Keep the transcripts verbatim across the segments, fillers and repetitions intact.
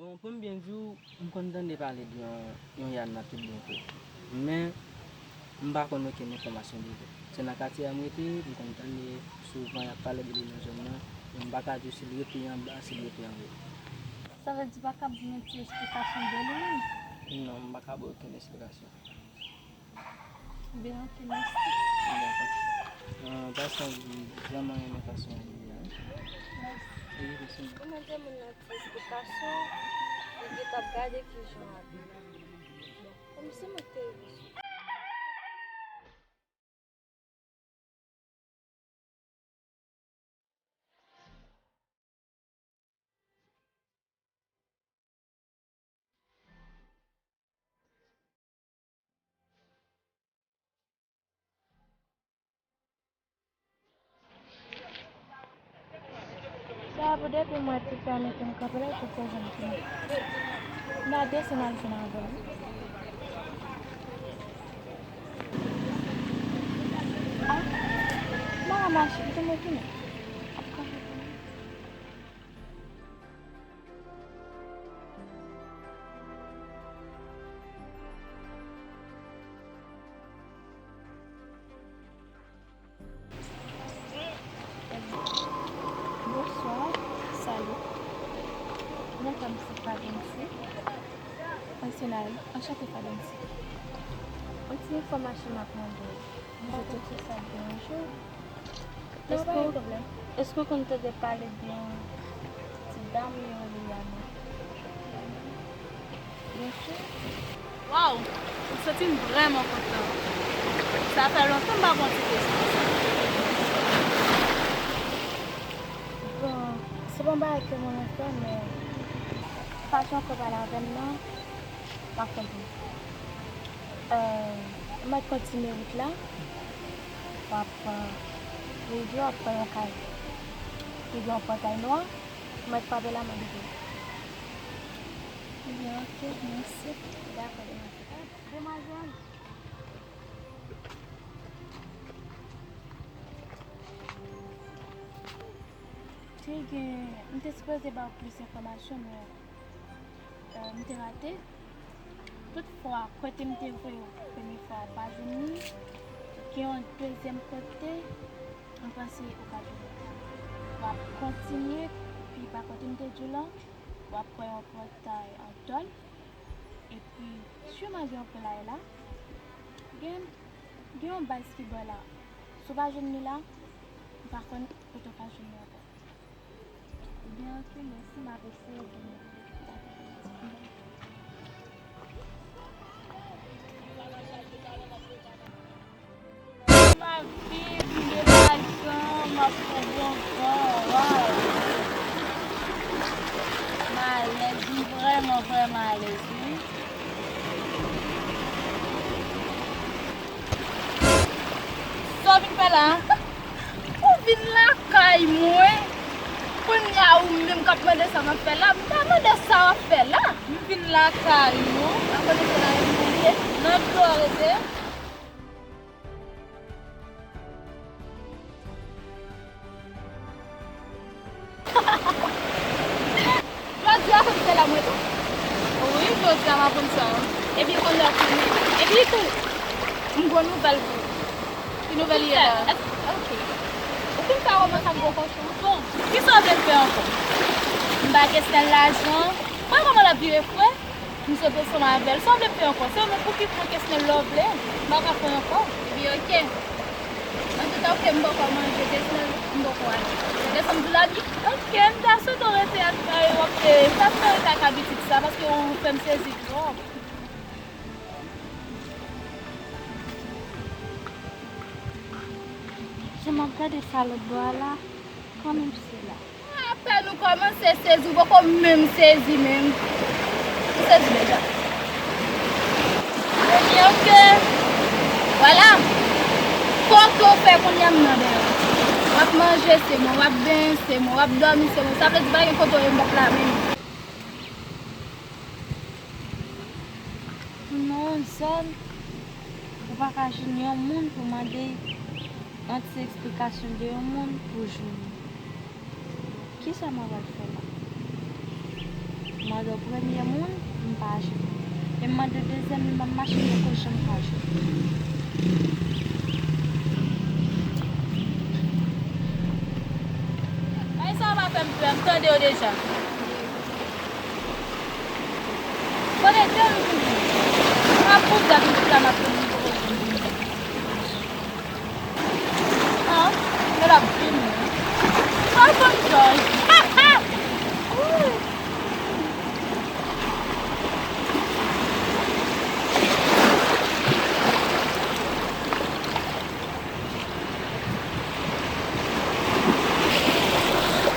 Bon, pou m byen di w, m konn tande pale de yon, yon Yana tout byen vre. Men, m pa konn okenn enfòmasyon de li. Se nan katye a m rete, m konn tande souvan y ap pale de li nan zòn nan, men m pa ka di w si l rete anba, si l rete anwo. Sa vle di w pa ka ban m yon ti esplikasyon de li menm? Non, m pa ka ba w okenn esplikasyon. Byen, ok, mèsi. Dakò. An pasan, m vrèman renmen fason w ye a, wi. Mèsi. Wi, mèsi. Ou mande moun nan ti esplikasyon, li gentan ap gade kijan w abiye. Bon, kòmsi mwen te Sa a pou depi mwen ti fè mete m kanpe la, pou fè janm fini. M a desann al jwenn avè l. Ah, m a mache, m tonbe tounen. Bonswa, salut. Non pa m se Fadensi. Mwen se Naï. Anchante Fadensi. Yon ti enfòmasyon m ap mande w. Mwen te ki sa deranje w? Non, pa gen pwoblèm. Èske w konn tande pale de yon ti dam yo rele Yana? Bonswa. Waw! M santi m vrèman kontan. Sa fè lontan m pa pran ti tès konsa. Bon, se pa yon bagay ke mwen renmen fè, men fason ke w pale avè m nan, m ap konprann. Euh, w mèt kontinye wout la. W ap, euh, rive, w ap pran yon kay. Li gen yon pòtay nwa. Ou mèt frape la, mande pou li. Ebyen, ok, mèsi. Dakò, demwazèl. Demwazèl. Te gen, m te sipoze ba w plis enfòmasyon, men, euh, m te rate. Toutfwa, kote m te voye w premye fwa, w pa jwenn li. Gen yon dezyèm kote, m panse ou ka jwenn li. W ap kontinye pi ba kote m te di w lan, w ap pran yon pòtay an tòl, epi siman gen yon pòtay la, gen, gen yon baz ki bò la. Si w pa jwenn li la, m pa konn kote w ka jwenn li ankò. Byen, ok, mèsi, m ap eseye pou mwen. M ap viv, m gen lajan, m ap pran bon van, waw. M alèz, m vrèman, vrèman alèz, wi. Sa w vin fè la a? Ou vin lakay mwen. Kounye a ou menm k ap mande sa m ap fè la. M pa mande sa w ap fè la. M vin lakay ou. M pa konn se la menm ou ye. Nan dlo a rete. Jodi a se m se la mwen tou. Wi, jodi a m aprann sa. Epi kounye a konnen. Epi tou, m gon nouvèl pou ou. Ki nouvèl li ye la? Èske, ok. Ou fin fè romans ak gwo kochon? Bon, kisa w vle fè ankò? M ba Kesnèl lajan. Mwen kòman l ap vire fre? M sot ansanm avè l. Sa w vle m fè ankò? Se ou menm pou ki pran Kesnèl lè w vle. M pa ka pran ankò. Epi ok. Antouka, ok, m bòkò manje Kesnèl, m bòkò ale. Desann di la di. Ok, m ta swete w rete ak, e, w ap, e, m ta swete w rete ak abitid sa, paske ou fè m sezi twòp. Jan m ap gade sa lòt bò a la, kanmenm se la. Apèn ou kòmanse sezi, ou poko menm sezi menm. Ou sezi deja. Ebyen, ok. Vwala. Kote w fè kounye a m nan dèyè w. W ap manje se mwen, w ap benyen se mwen, w ap dòmi se mwen. Sa vle di pa gen kote w ye m p ap la menm. Ou nan yon zòn, ou pa ka jwenn yon moun pou mande yon ti esplikasyon de yon moun pou jwenn li. Kisa mwen pral fè la? Mande yon premye moun, m pa jwe. E m mande dezyèm li, m ap mache poko janm ka jwe. Ay, sa w pa fè m pè, m tande w deja. Kote de ou vini? M ap bouda tout la, m ap vini poko janm vini. Ah, men l ap vini. Ay, bon jòj.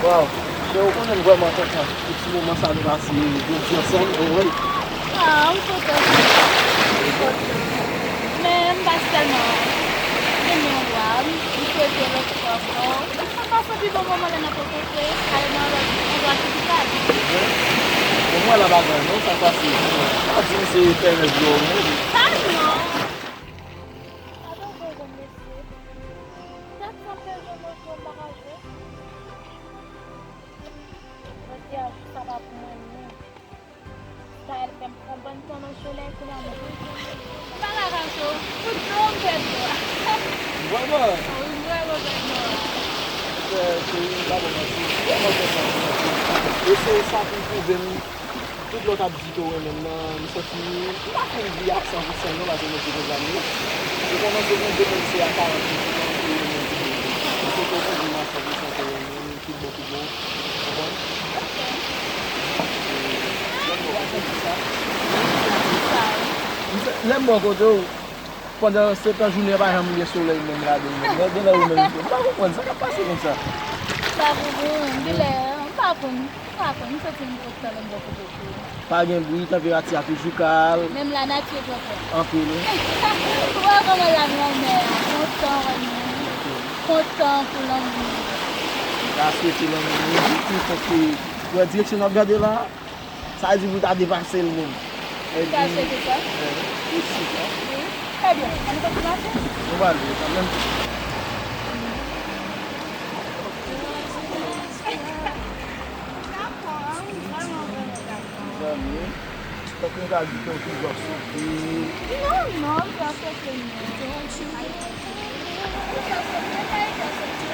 Waw, chè, ou konnen m vrèman kontan pou ti moman sa nou pase jodi ansanm, ou konprann? Ah, m kontan pou ou. Men m pa sèlman renmen w a, m swete lòt fwa ankò. Sa pase pi bon moman lè n ap rankontre, ale nan lòt andwa ki pi kalm. Bon, mwen la pa gen non, sa pase. Pa di m se pè rèv yo, non. Ah non. Sa te fè jwenn mesye. Tèt sa fè jwenn mesye, m pa ka jwe. Jodi a, jou sa pa pou mwen, non. Sa al fè m pran bann tan nan solèy, kounye a m bezwen. M pa ka kache w. Fout non, m pèdi w. Vrèman? Wi, m vrèman pèdi w. Chè, cheri, m pa ba w manti. M vrèman kontan pou mwen. E se sa pou pwouve m. Tout lè w t ap di ke w renmen m nan, m santi m pa fin di a san pou san non, paske mwen se konsa m ye. Ou kòmanse gen de menm se a karant pou san ke w renmen m. M swete w pwouve m a san pou san ke w renmen m, tout bon, tout bon. Ou konprann? E, lè m bò kote w, pandan sèt an jounen an pa janm gen solèy menm ladan l menm. Lè, genlè ou menm, m pa konprann sa k ap pase konsa. Sa pou mwen, genlè, m pa konn, m pa konn, m santi m kontan lè m bò kote w. Pa gen bri, tanperati a toujou kal. Menm lanati pran tan. Anpil, wi. Ou wè kòman la granmè a kontan wè nou. Kontan pou lanmou. N ta swete lanmou nou, tou paske, wè direksyon n ap gade la, sa vle di pou ta depase l menm. Ou ta swete sa? Wi. Isit la. Wi. Trè byen. Ann nou kontinye mache? Nou pral kanmenm. Dakò, a, m vrèman, vrèman dakò. Mezanmi, tankou m ta di ke w toujou ap soufri. Non, non, m pa soufri, non. M pa soufri, m pa soufri.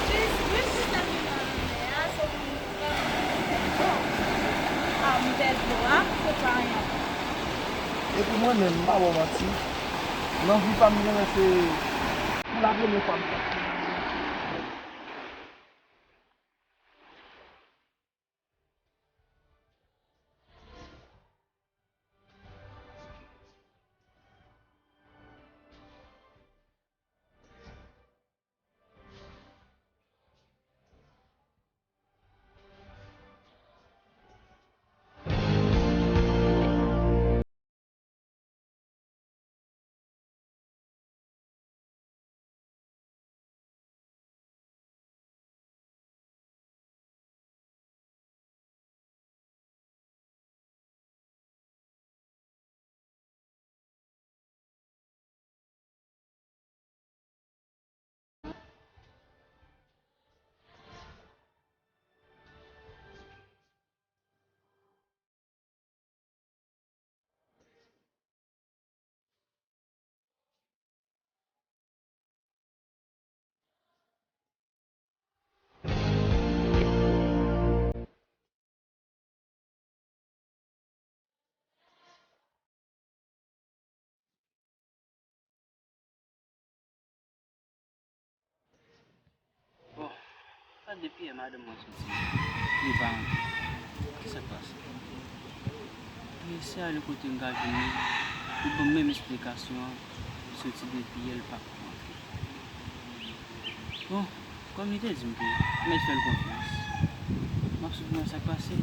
Jis, jis, jis lè m vin nan lanmè a, se pou m vrèman pèdi w. A, m pèdi w a, se pa anyen. Epi mwen menm, m pa ba w manti, nan vi pa m genlè se pou la premyè fwa m fè. Bon, sa depi yè madanm mwen soti, li pa rantre. Kisa k pase? Li eseye ale kote m ka jwenn li, li ban m menm esplikasyon an, li soti depi yè, li pa rantre. Bon, kòm li te di m ke m mèt fè l konfyans, m ap sot wè sa k pase.